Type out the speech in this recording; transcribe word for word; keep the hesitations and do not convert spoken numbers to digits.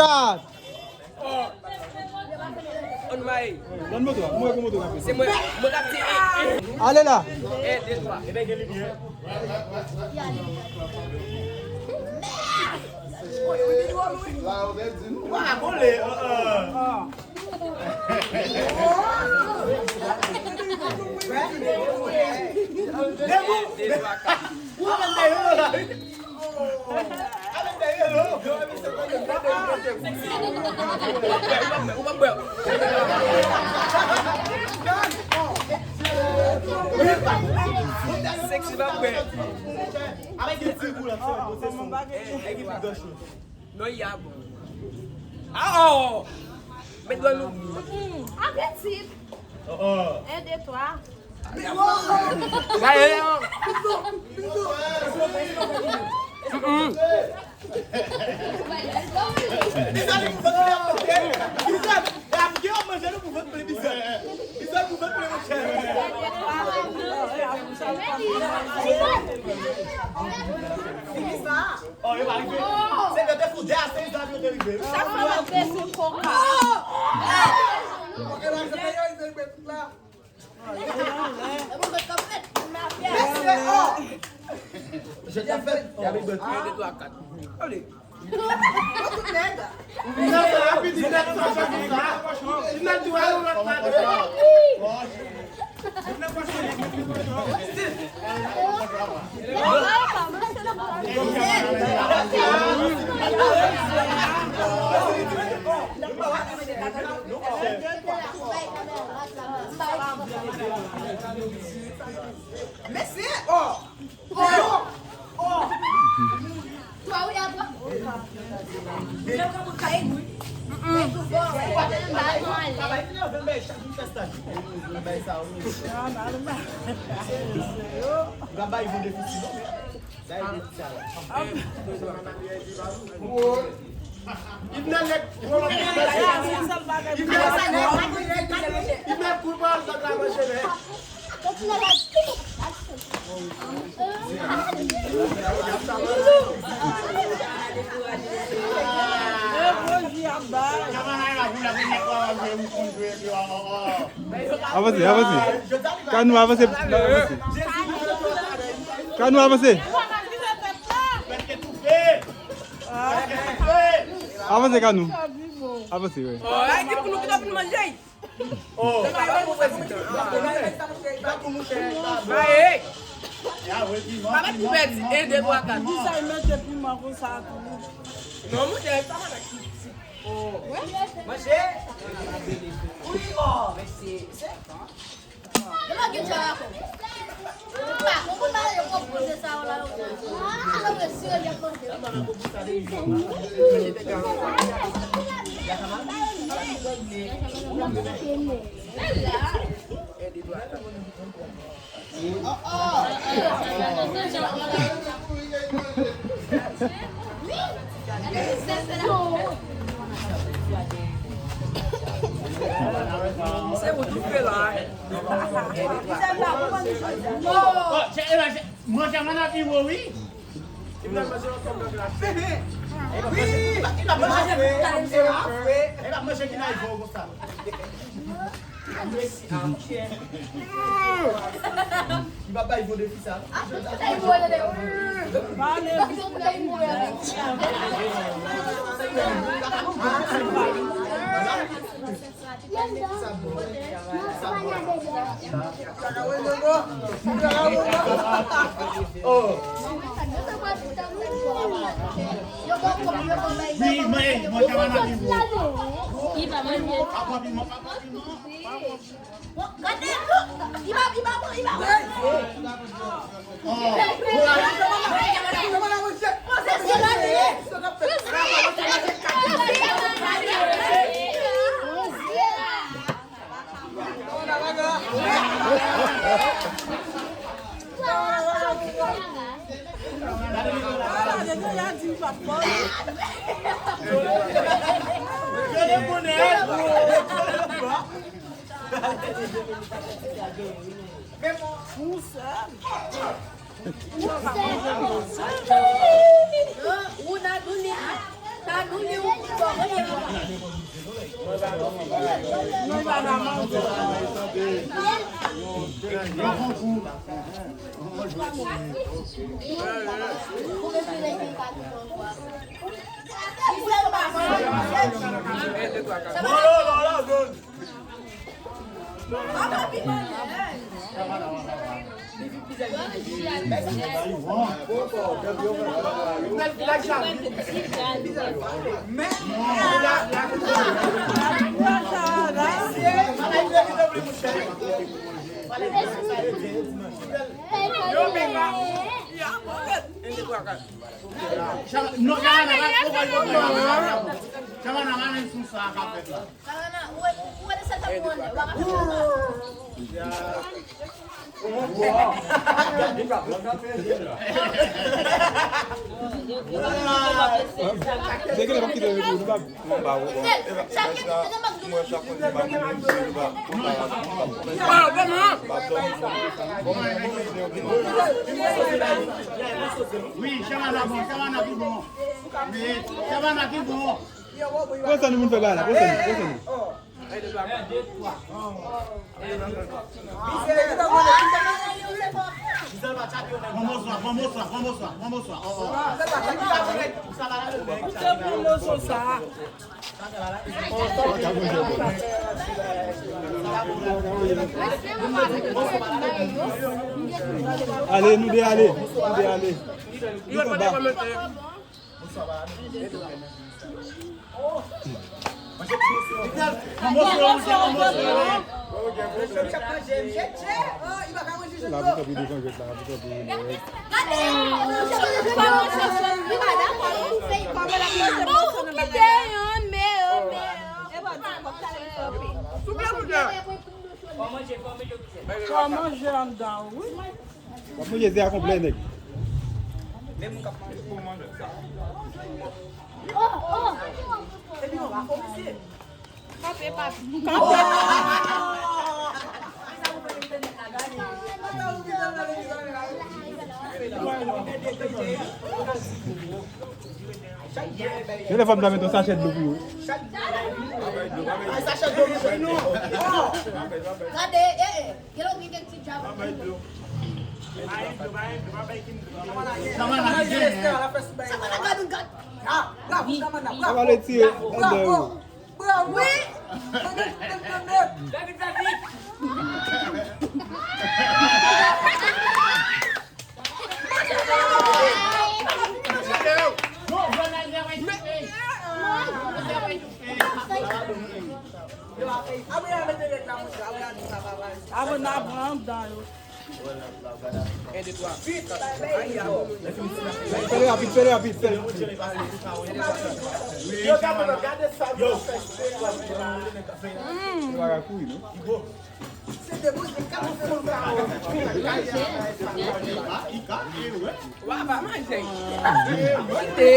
Kat. Oh. On may. Ban moto a, mwen pou moto a. Se mwen, mwen k ap di, eh, eh. Ale la. Un, deux, trois. Wa, kole, ah, ah. Sexy pa bwè. Avèk yon ti boul ap fè poze sou. Non, y a bon. Ah, oh! Met dlo nou. Apetit. Oh, oh. Un, deux, trois. Gaye, non. Mm-mm. Bizan li pou vant plen, monchè. Bizan, e ap gen yon manje nou pou vant plen, bizan. Bizan pou vant plen, monchè. Fini sa. Oh, yo pa rive. Se yo te fou, de a seiz an yo te rive. Chak fwa w ap bese koka. Ok, la, se yo rive, rive tout la. Mesye, oh! Je t'appelle. Y a bèl bèl. Un, deux, trois, quatre. Allez. Mesye, oh! Oh! Oh! Avanse, avanse. Kanou, avanse, avanse. Kanou, avanse. Avanse, Kanou. Avanse, wi. Oh, ay, ki pou nou ki ta pou manje. Oh. Papa tou pèdi, un, deux, trois, quatre. Kisa l mete piman konsa tou? Non, monchè, sa va la. Oh. Manje. Wi, oh, mesye. Se ou tou fè la. Manje a nan biwo, wi. Wi. Li pa manje ki nan iPhone konsa. Li pa bay bon defi sa. Oh. Wi, mwen, mwen, kamarad, wi. Li pa manje. Pa pran piman, pa pran piman. Gade, li pa, li pa bon, li pa bon. Oh. Yo, men la. Non, Shabana, pa, pa, pa, pa, pa, Shabana, pa menm sou sa k ap fèt la. Shabana, ou wè, ou wè de sa k ap pran lè, w ap ap fè sa. Nèg la p ap kite yo pou nou pa. Mwen ba ou bon. Mwen sa konn pa moun di ba. Wi, Shabana bon, Shabana ki bon. Wi, Shabana ki bon. Konsa nou moun fè bagay la, konsa nou, konsa nou. Bon, bonswa, bon, bonswa, bon, bonswa, bon, bonswa. Oh, oh. Ale, nou de ale, nou de ale. Li anba. La pou kanpe devan jwèt la, pou kanpe. Kòman manje anndan wi. W ap manje ze a konplè, nèg. Kanpe, papi. Kanpe. Telefòn la met yon sachè dlo pou yo. Gade, eh, eh. Gen lòt nèg ki ti djab. Sa va le tiye anndan yo. Wi. Apre n ap pran anndan yo. Fè l rapid, fè l rapid, fè l. Yo, gade, gade sa, yo fè. Yo pa ka kouri, non. Se de bon, se kat fon sa. Wa pa manje. Kite.